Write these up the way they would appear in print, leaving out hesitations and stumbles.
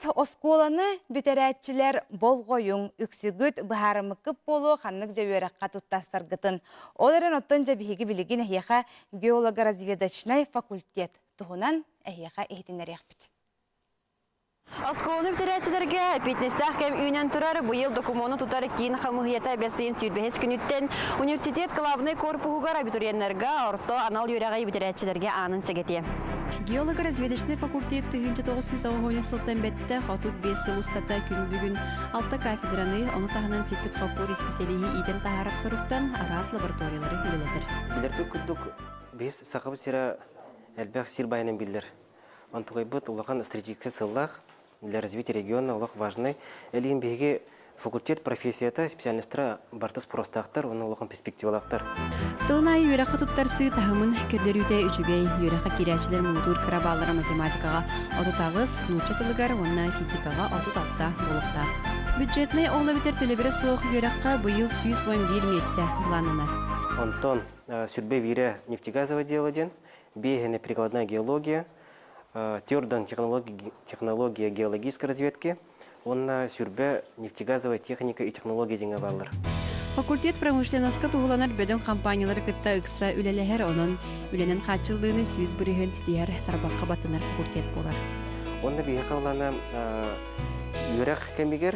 Оскуоланы бүтэрээччилэр болҕойуҥ, үксүгүт быһаарыммыккыт буолуо ханнык дьэ үөрэххэ туттарсаргытын. Ол эрэн оттон дьэ биһиги билигин эһиэхэ геологоразведочнай факультет туһунан эһиэхэ иһитиннэриэхпит. Оскуоланы бүтэрээччилэргэ эппиэтинэстээх кэм үүнэн турар. Быйыл докумуону тутар киин хамыыһыйата бэс ыйын сүүрбэһис күнүттэн университет кылаабынай корпуһугар абитуриеннарга орто анал үөрэҕи бүтэрээччилэргэ аанын сэгэтиэ. Геолого-разведочнай факультет 1990 сылтан бэттэх 35 сыл устата күн бүгүн алта кафедраны, ону таһынан сиппит-хоппут исписэлииһи иитэн таһаарар соруктан араас лабораториялары үлэлэтэр. Билэрбит курдук, биһис Сахабыт сирэ элбэх сир байынан биллэр. Онтукайбыт улахан стратегическай сыллаах для развития региона олох важный. Элиин биһиги факультет профессията, специальностара барыта спростаахтар уонна улахан перспективалаахтар. Сылын аайы үөрэххэ туттарсыы таһымын көрдөрүүтэ үчүгэй. Үөрэххэ киирээччилэр муҥутуур кыра бааллара математикаҕа 38, нуучча тылыгар уонна физикаҕа 36 буолуохтаах. Бюджетнай ол эбэтэр төлөбүрэ суох үөрэххэ быйыл 111 миэстэ былааннанар. Онтон сүрбэ биирэ нефтегазовое дело диэн, биэһини прикладная геология, Тёрдан технология геологической разведки уонна сүрбэ нефтегазовая техника и технология диэҥэ бааллар. Факультет промышленноска туһуланар бөдөҥ компаниялары кытта ыкса үлэлэһэр, онон үлэнэн хааччыллыыны 100% ситиһэр тарбахха баттанар факультет буолар. Онно биһиэхэ ылана үөрэх кэмигэр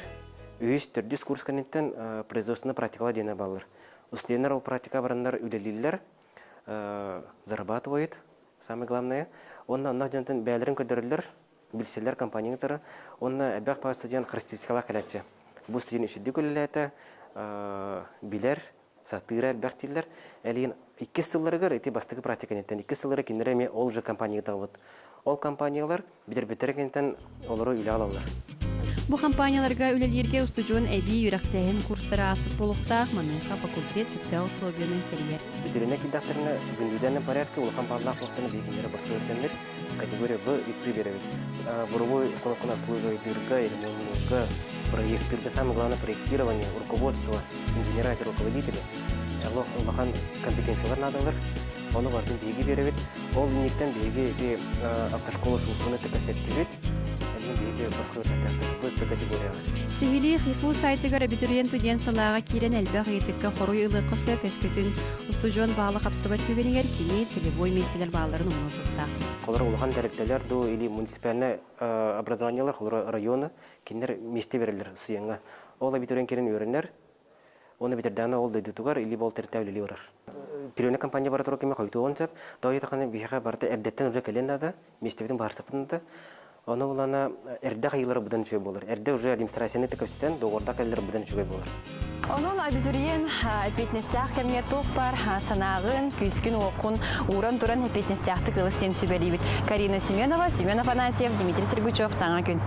үһүс, төрдүс курс кэнниттэн производственная практикалар диэнэ бааллар. Устудьуоннар ол практика бараннар үлэлииллэр, зарабатывают, Самое главное, уонна онно дьонтон бэйэлэрин көрдөрөллөр, билсэллэр компанияны кытары. Уонна элбэх баҕа студент характеристикалаах кэлээччи. Бу студент үчүгдүк үлэлээтэ, билэр, сатыыра элбэх дииллэр. Элиин иккис сылларыгар ити бастакы практика кэнниттэн иккис сыллара кинилэр эмиэ ол же компанияга табыт. Ол компаниялар бүтэрбиттэрэ кэнниттэн олору үлэ алаллар. Бу компанияларга үлэлииргэ устудьуон эбии үөрэхтээһин курстара ааспыт буолуохтаах, маныаха факультет сөптөөх условияны тэрийэр. Бүтэринэ киирдэхтэринэ индивидуальный порядке улахан бааллаах буолтаны биһигиннэрэ босхо үөрдэммит категория В и С биэрэбит. Буровой установканы обслуживайдыырга, ремонтуурга, проектыырга, самое главное проектирование, руководство, инженера, это руководители. Улахан компетенциялар наадалар. Ону барытын биһиги биэрэбит. Ол инниттэн биһиги ити автошкола службаны кэпсэттибит. Эбин биһиги босхо үөрэттэхпит С категорияҕа. Сиһилии ХИФУ сайтыгар абитуриент студент салааҕа киирэн элбэх ыйытыкка хоруй ылыахха сөп өскөтүн устудьуон баала хапсыбат түгэнигэр кини целевой миэстэлэр баалларын умнуо суохтаах. Холор улахан тэрилтэлэр дуу или муниципальное образованиелар, холор районы кинилэр миэстэ береллер суяҥҥа. Ол абитуриент кэлин үөрэнэр, Уонна бүтэрдэҕинэ ол дойдутугар или бол тэрилтэ үлэлии барар. Пиронный компания бара турар кэми хойутуоҕун сөп. Тоҕо диэтэххинэ биһиэхэ барыта эрдэттэн уже кэлиэн наада, миэстэбитин быһаарсыахпытын наада. Ону булана эрдэ хайыылара быдан үчүгэй буолар. Эрдэ уже администрацияны кэпсэтэн, договордаах кэлэллэр быдан үчүгэй буолар. Онон абитуриент эппиэтинэстээх кэмҥэ туох баар санааҕын, күүскүн-уоххун ууран туран эппиэтинэстээхтик ылыс диэн сүбэлиибит. Карина Семенова, Семен Афанасьев, Дмитрий Сергучев. Саҥа күн.